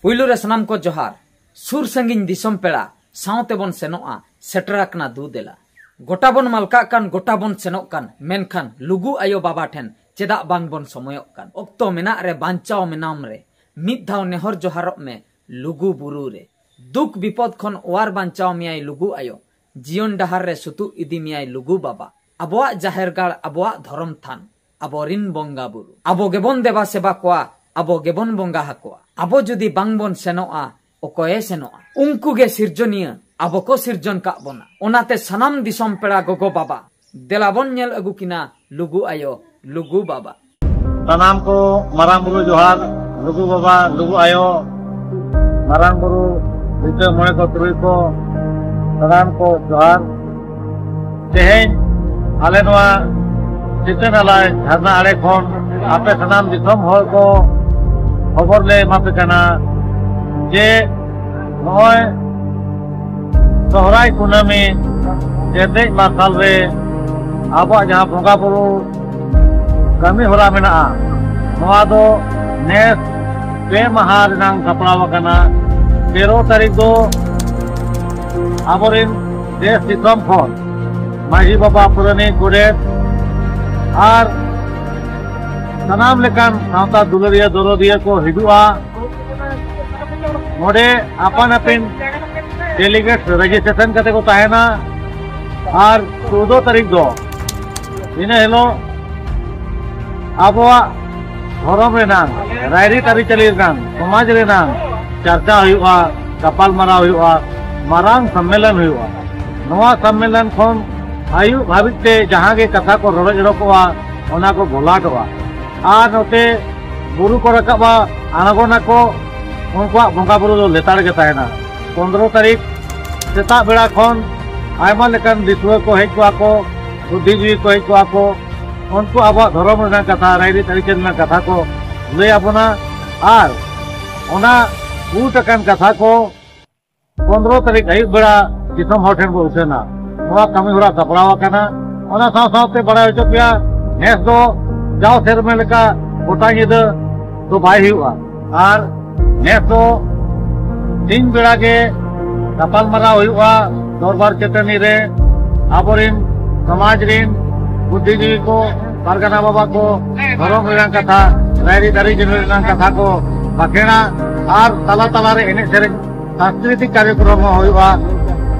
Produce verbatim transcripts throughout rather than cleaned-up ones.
ᱯᱩᱭᱞᱩ ᱨᱮ ᱥᱟᱱᱟᱢ ᱠᱚ ᱡᱚᱦᱟᱨ᱾ ᱥᱩᱨ ᱥᱟᱺᱜᱤᱧ ᱫᱤᱥᱚᱢ ᱯᱮᱲᱟ ᱥᱟᱶ ᱛᱮᱵᱚᱱ ᱥᱮᱱᱚᱜᱼᱟ, ᱥᱮᱴᱮᱨ ᱟᱠᱟᱱᱟ ᱫᱩ ᱫᱮᱞᱟ᱾ ᱜᱚᱴᱟ ᱵᱚᱱ ᱢᱟᱞᱠᱟᱜ ᱠᱟᱱ, ᱜᱚᱴᱟ ᱵᱚᱱ ᱥᱮᱱᱚᱜ ᱠᱟᱱ, ᱢᱮᱱᱠᱷᱟᱱ ᱞᱩᱜᱩ ᱟᱭᱳ ᱵᱟᱵᱟ ᱴᱷᱮᱱ ᱪᱮᱫᱟᱜ ᱵᱟᱝ ᱵᱚᱱ ᱥᱚᱢᱚᱭᱚᱜ ᱠᱟᱱ? ᱚᱠᱛᱚ ᱢᱮᱱᱟᱜ ᱨᱮ ᱵᱟᱧᱪᱟᱣ ᱢᱮᱱᱟᱢ ᱨᱮ, ᱢᱤᱫ ᱫᱷᱟᱣ ᱱᱮᱦᱚᱨ ᱡᱚᱦᱟᱨᱚᱜ ᱢᱮ ᱞᱩᱜᱩ ᱵᱩᱨᱩ ᱨᱮ᱾ ᱫᱩᱠ ᱵᱤᱯᱚᱫ ᱠᱷᱚᱱ ᱚᱣᱟᱨ ᱵᱟᱧᱪᱟᱣ ᱢᱮᱭᱟᱭ ᱞᱩᱜᱩ ᱟᱭᱳ᱾ ᱡᱤᱭᱚᱱ ᱰᱟᱦᱟᱨ ᱨᱮ ᱥᱩᱛᱩᱜ ᱤᱫᱤ ᱢᱮᱭᱟᱭ ᱞᱩᱜᱩ ᱵᱟᱵᱟ᱾ ᱟᱵᱚᱣᱟᱜ ᱡᱟᱦᱮᱨ ᱜᱟᱲ, ᱟᱵᱚᱣᱟᱜ ᱫᱷᱚᱨᱚᱢ ᱛᱷᱟᱱ, ᱟᱵᱚᱨᱤᱱ ᱵᱚᱸᱜᱟ ᱵᱩᱨᱩ᱾ ᱟᱵᱚ ᱜᱮᱵᱚᱱ ᱫᱮᱵᱟ ᱥᱮᱵᱟ ᱠᱚᱣᱟ, ᱟᱵᱚ ᱜᱮᱵᱚᱱ ᱵᱚᱸᱜᱟ ᱟᱠᱚᱣᱟ᱾ ᱟᱵᱚ ᱡᱩᱫᱤ ᱵᱟᱝ ᱵᱚᱱ ᱥᱮᱱᱚᱜᱼᱟ, ᱚᱠᱚᱭᱮ ᱥᱮᱱᱚᱜᱼᱟ? ᱩᱱᱠᱩ ᱜᱮ ᱥᱤᱨᱡᱚᱱᱤᱭᱟᱹ, ᱟᱵᱚ ᱠᱚ ᱥᱤᱨᱡᱚᱱ ᱠᱟᱜ ᱵᱚᱱᱟ᱾ ᱚᱱᱟᱛᱮ ᱥᱟᱱᱟᱢ ᱫᱤᱥᱚᱢ ᱯᱮᱲᱟ ᱜᱚᱜᱚ ᱵᱟᱵᱟ, ᱫᱮᱞᱟ ᱵᱚᱱ ᱧᱮᱞ ᱟᱹᱜᱩ ᱠᱤᱱᱟ ᱞᱩᱜᱩ ᱟᱭᱳ, ᱞᱩᱜᱩ ᱵᱟᱵᱟ᱾ ᱥᱟᱱᱟᱢ ᱠᱚ ᱢᱟᱨᱟᱝ ᱵᱩᱨᱩ ᱡᱚᱦᱟᱨ, ᱞᱩᱜᱩ ᱵᱟᱵᱟ, ᱞᱩᱜᱩ ᱟᱭᱳ, ᱢᱟᱨᱟᱝ ᱵᱩᱨᱩ, ᱞᱤᱴᱟᱹ ᱢᱚᱬᱮ ᱠᱚ ᱛᱩᱨᱩᱭ ᱠᱚ, ᱥᱟᱱᱟᱢ ᱠᱚ ᱡᱚᱦᱟᱨ᱾ ᱛᱮᱦᱮᱧ ᱟᱞᱮ ᱱᱚᱣᱟ ᱥᱤᱛᱟᱹ ᱱᱟᱞᱟ ᱡᱷᱟᱨᱱᱟ ᱟᱲᱮ ᱠᱷᱚᱱ ᱟᱯᱮ ᱥᱟᱱᱟᱢ ᱫᱤᱥᱚᱢ ᱦᱚᱲ ᱠᱚ ᱠᱷᱚᱵᱚᱨ ᱞᱮ ᱮᱢᱟ ᱯᱮ ᱠᱟᱱᱟ ᱡᱮ ᱱᱚᱜᱼᱚᱭ ᱥᱚᱦᱨᱟᱭ ᱠᱩᱱᱟᱹᱢᱤ ᱛᱮᱨᱫᱮᱡ ᱢᱟᱨᱥᱟᱞ ᱨᱮ ᱟᱵᱚᱣᱟᱜ ᱡᱟᱦᱟᱸ ᱵᱚᱸᱜᱟ ᱵᱩᱨᱩ ᱠᱟᱹᱢᱤ ᱦᱚᱨᱟ ᱢᱮᱱᱟᱜᱼᱟ, ᱱᱚᱣᱟ ᱫᱚ ᱱᱮᱥ ᱯᱮ ᱢᱟᱦᱟ ᱨᱮᱱᱟᱝ ᱥᱟᱯᱲᱟᱣ ᱟᱠᱟᱱᱟ᱾ ᱛᱮᱨᱚ ᱛᱟᱹᱨᱤᱠᱷ ᱫᱚ ᱟᱵᱚᱨᱮᱱ ᱫᱮᱥ ᱫᱤᱥᱚᱢ ᱠᱷᱚᱱ ᱢᱟᱹᱡᱷᱤ ᱵᱟᱵᱟ, ᱯᱟᱨᱟᱱᱤᱠ, ᱜᱚᱰᱮᱛ ᱟᱨ ᱥᱟᱱᱟᱢ ᱞᱮᱠᱟᱱ ᱥᱟᱶᱛᱟ ᱫᱩᱞᱟᱹᱲᱤᱭᱟᱹ ᱫᱚᱨᱚᱫᱤᱭᱟᱹ ᱠᱚ ᱦᱤᱡᱩᱜᱼᱟ᱾ ᱱᱚᱰᱮ ᱟᱯᱟᱱ ᱟᱹᱯᱤᱱ ᱰᱮᱞᱤᱜᱮᱴ ᱨᱮᱡᱤᱥᱴᱨᱮᱥᱚᱱ ᱠᱟᱛᱮ ᱠᱚ ᱛᱟᱦᱮᱱᱟ᱾ ᱟᱨ ᱪᱳᱫᱽᱫᱳ ᱛᱟᱹᱨᱤᱠᱷ ᱫᱚ ᱤᱱᱟᱹ ᱦᱤᱞᱳᱜ ᱟᱵᱚᱣᱟᱜ ᱫᱷᱚᱨᱚᱢ ᱨᱮᱱᱟᱝ, ᱨᱟᱭᱨᱤᱛ ᱟᱹᱨᱤᱪᱟᱹᱞᱤ ᱨᱮᱱᱟᱝ, ᱥᱚᱢᱟᱡᱽ ᱨᱮᱱᱟᱝ ᱪᱟᱨᱪᱟ ᱦᱩᱭᱩᱜᱼᱟ, ᱜᱟᱯᱟᱞᱢᱟᱨᱟᱣ ᱦᱩᱭᱩᱜᱼᱟ, ᱢᱟᱨᱟᱝ ᱥᱚᱢᱢᱮᱞᱚᱱ ᱦᱩᱭᱩᱜᱼᱟ᱾ ᱱᱚᱣᱟ ᱥᱚᱢᱢᱮᱞᱚᱱ ᱠᱷᱚᱱ ᱟᱹᱭᱩᱵ ᱦᱟᱹᱵᱤᱡ ᱛᱮ ᱡᱟᱦᱟᱸ ᱜᱮ ᱠᱟᱛᱷᱟ ᱠᱚ ᱨᱚᱲᱚᱡ ᱨᱚᱯᱚᱜᱼᱟ, ᱚᱱᱟ ᱠᱚ ᱵᱷᱚᱞᱟᱴᱚᱜᱼᱟ᱾ ᱟᱨ ᱱᱚᱛᱮ ᱵᱩᱨᱩ ᱠᱚ ᱨᱟᱠᱟᱵᱼᱟ, ᱟᱬᱜᱚᱱᱟᱠᱚ, ᱩᱱᱠᱩᱣᱟᱜ ᱵᱚᱸᱜᱟ ᱵᱩᱨᱩ ᱫᱚ ᱞᱮᱛᱟᱲ ᱜᱮ ᱛᱟᱦᱮᱱᱟ᱾ ᱯᱚᱱᱨᱚ ᱛᱟᱹᱨᱤᱠᱷ ᱥᱮᱛᱟᱜ ᱵᱮᱲᱟ ᱠᱷᱚᱱ ᱟᱭᱢᱟ ᱞᱮᱠᱟᱱ ᱫᱤᱥᱩᱣᱟᱹ ᱠᱚ ᱦᱮᱡ ᱠᱚᱜᱼᱟ ᱠᱚ, ᱵᱩᱫᱽᱫᱷᱤᱡᱤᱵᱤ ᱠᱚ ᱦᱮᱡ ᱠᱚᱜᱼᱟ ᱠᱚ, ᱩᱱᱠᱩ ᱟᱵᱚᱣᱟᱜ ᱫᱷᱚᱨᱚᱢ ᱨᱮᱱᱟᱜ ᱠᱟᱛᱷᱟ, ᱨᱟᱭᱨᱤᱛ ᱟᱹᱨᱤᱪᱟᱹᱞᱤ ᱨᱮᱱᱟᱜ ᱠᱟᱛᱷᱟ ᱠᱚ ᱞᱟᱹᱭ ᱟᱵᱚᱱᱟ᱾ ᱟᱨ ᱚᱱᱟ ᱵᱩᱴ ᱟᱠᱟᱱ ᱠᱟᱛᱷᱟ ᱠᱚ ᱯᱚᱱᱨᱚ ᱛᱟᱹᱨᱤᱠᱷ ᱟᱹᱭᱩᱵ ᱵᱮᱲᱟ ᱫᱤᱥᱚᱢ ᱦᱚᱲ ᱴᱷᱮᱱ ᱵᱚ ᱩᱪᱷᱟᱹᱱᱟ᱾ ᱱᱚᱣᱟ ᱠᱟᱹᱢᱤ ᱦᱚᱨᱟ ᱥᱟᱯᱲᱟᱣ ᱟᱠᱟᱱᱟ᱾ ᱚᱱᱟ ᱥᱟᱶ ᱥᱟᱶᱛᱮ ᱵᱟᱲᱟᱭ ᱦᱚᱪᱚ ᱯᱮᱭᱟ, ᱱᱮᱥ ᱫᱚ ᱡᱟᱣ ᱥᱮᱨᱢᱟ ᱞᱮᱠᱟ ᱜᱚᱴᱟ ᱧᱤᱫᱟᱹ ᱫᱚ ᱵᱟᱭ ᱦᱩᱭᱩᱜᱼᱟ᱾ ᱟᱨ ᱱᱮᱥ ᱫᱚ ᱥᱤᱧ ᱵᱮᱲᱟ ᱜᱮ ᱜᱟᱯᱟᱞᱢᱟᱨᱟᱣ ᱦᱩᱭᱩᱜᱼᱟ ᱫᱚᱨᱵᱟᱨ ᱪᱟᱹᱴᱟᱹᱱᱤ ᱨᱮ᱾ ᱟᱵᱚᱨᱤᱱ ᱥᱚᱢᱟᱡᱽ ᱨᱤᱱ ᱵᱩᱫᱽᱫᱷᱤᱡᱤᱵᱤ ᱠᱚ, ᱯᱟᱨᱜᱟᱱᱟ ᱵᱟᱵᱟ ᱠᱚ, ᱫᱷᱚᱨᱚᱢ ᱨᱮᱱᱟᱜ ᱠᱟᱛᱷᱟ, ᱨᱟᱭᱨᱤᱛ ᱟᱹᱨᱤᱪᱟᱹᱞᱤ ᱨᱮᱱᱟᱜ ᱠᱟᱛᱷᱟ ᱠᱚ ᱵᱟᱠᱷᱮᱲᱟ ᱟᱨ ᱛᱟᱞᱟ ᱛᱟᱞᱟᱨᱮ ᱮᱱᱮᱡ ᱥᱮᱨᱮᱧ ᱥᱟᱝᱥᱠᱨᱤᱛᱤᱠ ᱠᱟᱨᱭᱚᱠᱨᱚᱢ ᱦᱚᱸ ᱦᱩᱭᱩᱜᱼᱟ᱾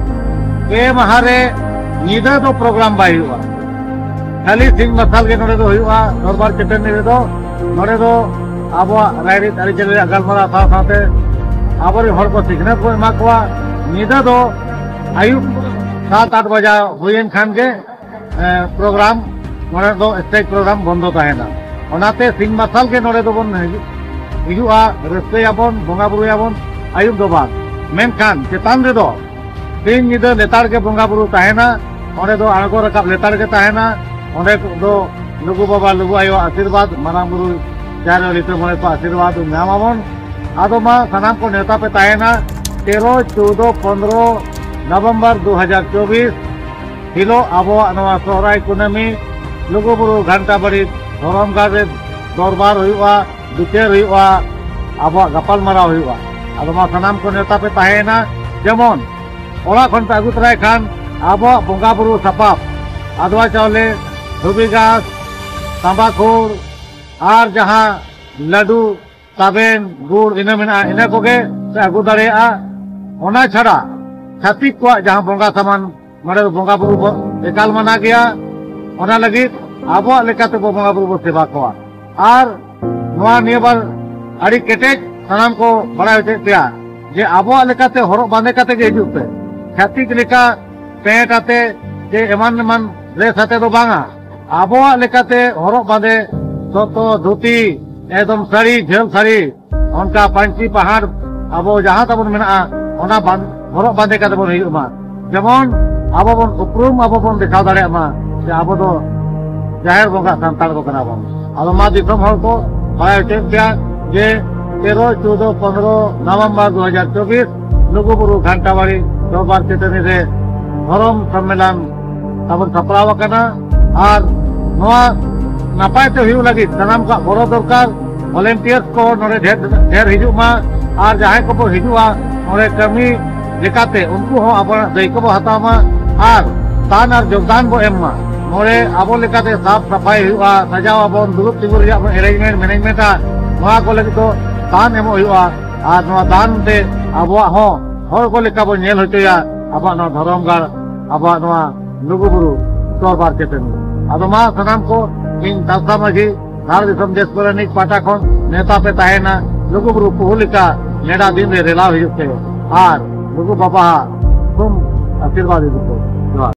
ᱯᱮ ᱢᱟᱦᱟ ᱨᱮ ᱧᱤᱫᱟᱹ ᱫᱚ ᱯᱨᱳᱜᱨᱟᱢ ᱵᱟᱭ ᱦᱩᱭᱩᱜᱼᱟ, ᱠᱷᱟᱹᱞᱤ ᱥᱤᱧ ᱢᱟᱨᱥᱟᱞ ᱜᱮ ᱱᱚᱰᱮ ᱫᱚ ᱦᱩᱭᱩᱜᱼᱟ᱾ ᱫᱚᱨᱵᱟᱨ ᱪᱟᱹᱴᱟᱹᱱᱤ ᱨᱮᱫᱚ, ᱱᱚᱰᱮ ᱫᱚ ᱟᱵᱚᱣᱟᱜ ᱨᱟᱭᱨᱤᱛ ᱟᱹᱨᱤᱪᱟᱹᱞᱤ ᱨᱮᱭᱟᱜ ᱜᱟᱞᱢᱟᱨᱟᱣ ᱥᱟᱶ ᱥᱟᱶᱛᱮ ᱟᱵᱚᱨᱮᱱ ᱦᱚᱲ ᱠᱚ ᱥᱤᱠᱷᱱᱟᱹᱛ ᱵᱚᱱ ᱮᱢᱟ ᱠᱚᱣᱟ᱾ ᱧᱤᱫᱟᱹ ᱫᱚ ᱟᱹᱭᱩᱵ ᱥᱟᱛ ᱟᱴ ᱵᱟᱡᱟ ᱦᱩᱭᱮᱱ ᱠᱷᱟᱱ ᱜᱮ ᱯᱨᱳᱜᱨᱟᱢ, ᱱᱚᱰᱮ ᱫᱚ ᱥᱴᱮᱡᱽ ᱯᱨᱳᱜᱨᱟᱢ ᱵᱚᱱᱫᱚ ᱛᱟᱦᱮᱱᱟ᱾ ᱚᱱᱟᱛᱮ ᱥᱤᱧ ᱢᱟᱨᱥᱟᱞ ᱜᱮ ᱱᱚᱰᱮ ᱫᱚᱵᱚᱱ ᱦᱤᱡᱩᱜᱼᱟ, ᱨᱟᱹᱥᱠᱟᱹᱭᱟᱵᱚᱱ, ᱵᱚᱸᱜᱟ ᱵᱩᱨᱩᱭᱟᱵᱚᱱ, ᱟᱹᱭᱩᱵ ᱫᱚ ᱵᱟᱝ᱾ ᱢᱮᱱᱠᱷᱟᱱ ᱪᱮᱛᱟᱱ ᱨᱮᱫᱚ ᱥᱤᱧ ᱧᱤᱫᱟᱹ ᱞᱮᱛᱟᱲ ᱜᱮ ᱵᱚᱸᱜᱟ ᱵᱩᱨᱩ ᱛᱟᱦᱮᱱᱟ᱾ ᱚᱸᱰᱮ ᱫᱚ ᱟᱬᱜᱚ ᱨᱟᱠᱟᱵ ᱞᱮᱛᱟᱲ ᱜᱮ ᱛᱟᱦᱮᱱᱟ᱾ ᱚᱸᱰᱮ ᱫᱚ ᱞᱩᱜᱩ ᱵᱟᱵᱟ, ᱞᱩᱜᱩ ᱟᱭᱳᱣᱟᱜ ᱟᱥᱤᱨᱵᱟᱫᱽ, ᱢᱟᱨᱟᱝ ᱵᱩᱨᱩ, ᱡᱟᱦᱮᱨ ᱟᱭᱳ, ᱞᱤᱴᱟᱹ ᱢᱚᱬᱮ ᱠᱚ ᱟᱥᱤᱨᱵᱟᱫᱽ ᱧᱟᱢ ᱟᱵᱚᱱ᱾ ᱟᱫᱚ ᱢᱟ ᱥᱟᱱᱟᱢ ᱠᱚ ᱱᱮᱣᱛᱟ ᱯᱮ ᱛᱟᱦᱮᱱᱟ, ᱛᱮᱨᱚ, ᱪᱳᱣᱫᱚ, ᱯᱚᱱᱨᱚ ᱱᱚᱵᱷᱮᱢᱵᱚᱨ ᱫᱩ ᱦᱟᱡᱟᱨ ᱪᱚᱵᱵᱤᱥ ᱦᱤᱞᱳᱜ ᱟᱵᱚᱣᱟᱜ ᱱᱚᱣᱟ ᱥᱚᱦᱨᱟᱭ ᱠᱩᱱᱟᱹᱢᱤ ᱞᱩᱜᱩᱵᱩᱨᱩ ᱜᱷᱟᱱᱴᱟ ᱵᱟᱲᱤ ᱫᱷᱚᱨᱚᱢ ᱜᱟᱲ ᱨᱮ ᱫᱚᱨᱵᱟᱨ ᱦᱩᱭᱩᱜᱼᱟ, ᱵᱤᱪᱟᱹᱨ ᱦᱩᱭᱩᱜᱼᱟ, ᱟᱵᱚᱣᱟᱜ ᱜᱟᱯᱟᱞ ᱢᱟᱨᱟᱣ ᱦᱩᱭᱩᱜᱼᱟ᱾ ᱟᱫᱚ ᱢᱟ ᱥᱟᱱᱟᱢ ᱠᱚ ᱱᱮᱣᱛᱟ ᱯᱮ ᱛᱟᱦᱮᱸᱭᱮᱱᱟ, ᱡᱮᱢᱚᱱ ᱚᱲᱟᱜ ᱠᱷᱚᱱ ᱯᱮ ᱟᱹᱜᱩ ᱛᱚᱨᱟᱭ ᱠᱷᱟᱱ ᱟᱵᱚᱣᱟᱜ ᱵᱚᱸᱜᱟ ᱵᱩᱨᱩ ᱥᱟᱯᱟᱵ, ᱟᱫᱽᱣᱟ ᱪᱟᱣᱞᱮ, ᱫᱷᱩᱵᱤ ᱜᱷᱟᱥ, ᱛᱟᱢᱵᱟᱠᱷᱩᱲ ᱟᱨ ᱡᱟᱦᱟᱸ ᱞᱟᱹᱰᱩ, ᱛᱟᱵᱮᱱ, ᱜᱩᱲ ᱤᱱᱟᱹ ᱢᱮᱱᱟᱜᱼᱟ, ᱤᱱᱟᱹ ᱠᱚᱜᱮ ᱯᱮ ᱟᱹᱜᱩ ᱫᱟᱲᱮᱭᱟᱜᱼᱟ᱾ ᱚᱱᱟ ᱪᱷᱟᱰᱟ ᱪᱷᱟᱹᱛᱤᱠ ᱠᱚᱣᱟᱜ ᱡᱟᱦᱟᱸ ᱵᱚᱸᱜᱟ ᱥᱟᱢᱟᱱ, ᱱᱚᱰᱮ ᱫᱚ ᱵᱚᱸᱜᱟ ᱵᱩᱨᱩ ᱵᱚ ᱮᱠᱟᱞ ᱢᱟᱱᱟ ᱜᱮᱭᱟ᱾ ᱚᱱᱟ ᱞᱟᱹᱜᱤᱫ ᱟᱵᱚᱣᱟᱜ ᱞᱮᱠᱟᱛᱮ ᱵᱚ ᱵᱚᱸᱜᱟ ᱵᱩᱨᱩ ᱵᱚ ᱥᱮᱵᱟ ᱠᱚᱣᱟ᱾ ᱟᱨ ᱱᱚᱣᱟ ᱱᱤᱭᱟᱹ ᱵᱟᱨ ᱟᱹᱰᱤ ᱠᱮᱴᱮᱡ ᱥᱟᱱᱟᱢ ᱠᱚ ᱵᱟᱲᱟᱭ ᱦᱚᱪᱚᱭᱮᱫ ᱯᱮᱭᱟ ᱡᱮ ᱟᱵᱚᱣᱟᱜ ᱞᱮᱠᱟᱛᱮ ᱦᱚᱨᱚᱜ ᱵᱟᱸᱫᱮ ᱠᱟᱛᱮ ᱜᱮ ᱦᱤᱡᱩᱜ ᱯᱮ᱾ ᱪᱷᱟᱹᱛᱤᱠ ᱞᱮᱠᱟ ᱯᱮᱱᱴ ᱟᱛᱮ ᱥᱮ ᱮᱢᱟᱱ ᱮᱢᱟᱱ ᱰᱨᱮᱥ ᱟᱛᱮ ᱫᱚ ᱵᱟᱝᱟ, ᱟᱵᱚᱣᱟᱜ ᱞᱮᱠᱟᱛᱮ ᱦᱚᱨᱚᱜ ᱵᱟᱸᱫᱮ, ᱫᱚᱛᱚ, ᱫᱷᱩᱛᱤ, ᱮᱠᱫᱚᱢ ᱥᱟᱹᱲᱤ, ᱡᱷᱟᱹᱞ ᱥᱟᱹᱲᱤ, ᱚᱱᱠᱟ ᱯᱟᱹᱧᱪᱤ ᱯᱟᱦᱟᱲ ᱟᱵᱚ ᱡᱟᱦᱟᱸ ᱛᱟᱵᱚᱱ ᱢᱮᱱᱟᱜᱼᱟ, ᱚᱱᱟ ᱵᱟᱸ-, ᱦᱚᱨᱚᱜ ᱵᱟᱸᱫᱮ ᱠᱟᱛᱮ ᱵᱚᱱ ᱦᱤᱡᱩᱜ ᱢᱟ᱾ ᱡᱮᱢᱚᱱ ᱟᱵᱚ ᱵᱚᱱ ᱩᱯᱨᱩᱢ, ᱟᱵᱚ ᱵᱚᱱ ᱫᱮᱠᱷᱟᱣ ᱫᱟᱲᱮᱭᱟᱜ ᱢᱟ ᱡᱮ ᱟᱵᱚ ᱫᱚ ᱡᱟᱦᱮᱨ ᱵᱚᱸᱜᱟ ᱥᱟᱱᱛᱟᱲ ᱠᱚ ᱠᱟᱱᱟ ᱵᱚᱱ᱾ ᱟᱫᱚ ᱢᱟ ᱫᱤᱥᱚᱢ ᱦᱚᱲ ᱠᱚ ᱵᱟᱲᱟᱭ ᱦᱚᱪᱚᱭᱮᱫ ᱯᱮᱭᱟ ᱡᱮ ᱛᱮᱨᱚ, ᱪᱳᱣᱫᱚ, ᱯᱚᱱᱨᱚ ᱱᱚᱵᱷᱮᱢᱵᱚᱨ ᱫᱩ ᱦᱟᱡᱟᱨ ᱪᱚᱵᱵᱤᱥ ᱞᱩᱜᱩᱵᱩᱨᱩ ᱜᱷᱟᱱᱴᱟᱵᱟᱲᱤ ᱫᱚᱨᱵᱟᱨ ᱪᱟᱹᱴᱟᱹᱱᱤ ᱨᱮ ᱫᱷᱚᱨᱚᱢ ᱥᱚᱢᱢᱮᱞᱚᱱ ᱛᱟᱵᱚᱱ ᱥᱟᱯᱲᱟᱣ ᱟᱠᱟᱱᱟ᱾ ᱟᱨ ᱱᱚᱣᱟ ᱱᱟᱯᱟᱭ ᱛᱮ ᱦᱩᱭᱩᱜ ᱞᱟᱹᱜᱤᱫ ᱥᱟᱱᱟᱢ ᱠᱚᱣᱟᱜ ᱜᱚᱲᱚ ᱫᱚᱨᱠᱟᱨ᱾ ᱵᱷᱚᱞᱮᱱᱴᱤᱭᱟᱨᱥ ᱠᱚ ᱱᱚᱰᱮ ᱰᱷᱮᱨ ᱰᱷᱮᱨ ᱦᱤᱡᱩᱜ ᱢᱟ᱾ ᱟᱨ ᱡᱟᱦᱟᱸᱭ ᱠᱚᱠᱚ ᱦᱤᱡᱩᱜᱼᱟ ᱱᱚᱰᱮ ᱠᱟᱹᱢᱤ ᱞᱮᱠᱟᱛᱮ, ᱩᱱᱠᱩ ᱦᱚᱸ ᱟᱵᱚᱱᱟᱜ ᱫᱟᱹᱭᱠᱟᱹ ᱵᱚ ᱦᱟᱛᱟᱣ ᱢᱟ᱾ ᱟᱨ ᱫᱟᱱ ᱟᱨ ᱡᱳᱜᱽᱫᱟᱱ ᱵᱚ ᱮᱢ ᱢᱟ᱾ ᱱᱚᱰᱮ ᱟᱵᱚ ᱞᱮᱠᱟᱛᱮ ᱥᱟᱯ ᱥᱟᱯᱷᱟᱭ ᱦᱩᱭᱩᱜᱼᱟ, ᱥᱟᱡᱟᱣ ᱟᱵᱚᱱ, ᱫᱩᱲᱩᱵ ᱛᱤᱸᱜᱩ ᱨᱮᱭᱟᱜ ᱵᱚᱱ ᱮᱨᱮᱧᱡᱽᱢᱮᱱᱴ ᱢᱮᱱᱮᱡᱽᱢᱮᱱᱴᱟ, ᱱᱚᱣᱟ ᱠᱚ ᱞᱟᱹᱜᱤᱫ ᱫᱚ ᱫᱟᱱ ᱮᱢᱚᱜ ᱦᱩᱭᱩᱜᱼᱟ᱾ ᱟᱨ ᱱᱚᱣᱟ ᱫᱟᱱ ᱛᱮ ᱟᱵᱚᱣᱟᱜ ᱦᱚᱸ ᱦᱚᱲ ᱠᱚ ᱞᱮᱠᱟ ᱵᱚᱱ ᱧᱮᱞ ᱦᱚᱪᱚᱭᱟ ᱟᱵᱚᱣᱟᱜ ᱱᱚᱣᱟ ᱫᱷᱚᱨᱚᱢ ᱜᱟᱲ, ᱟᱵᱚᱣᱟᱜ ᱱᱚᱣᱟ ᱞᱩᱜᱩᱵᱩᱨᱩ ᱫᱚᱨᱵᱟᱨ ᱪᱟᱹᱴᱟᱹᱱᱤ᱾ ᱟᱫᱚ ᱢᱟ ᱥᱟᱱᱟᱢ ᱠᱚ, ᱤᱧ ᱛᱟᱞᱥᱟ ᱢᱟᱹᱡᱷᱤ ᱫᱷᱟᱲ ᱫᱤᱥᱚᱢ ᱫᱮᱥ ᱠᱚᱨᱮᱱᱤᱡ ᱯᱟᱦᱴᱟ ᱠᱷᱚᱱ ᱱᱮᱣᱛᱟ ᱯᱮ ᱛᱟᱦᱮᱱᱟ᱾ ᱞᱩᱜᱩᱵᱩᱨᱩ ᱯᱩᱦᱩᱞᱤᱠᱟ ᱱᱮᱰᱟ ᱫᱤᱱ ᱨᱮ ᱨᱮᱞᱟᱣ ᱦᱤᱡᱩᱜ ᱯᱮ ᱟᱨ ᱞᱩᱜᱩ ᱵᱟᱵᱟᱣᱟᱜ ᱛᱷᱩᱢ ᱟᱥᱤᱨᱵᱟᱫᱽ ᱤᱫᱤ ᱯᱮ᱾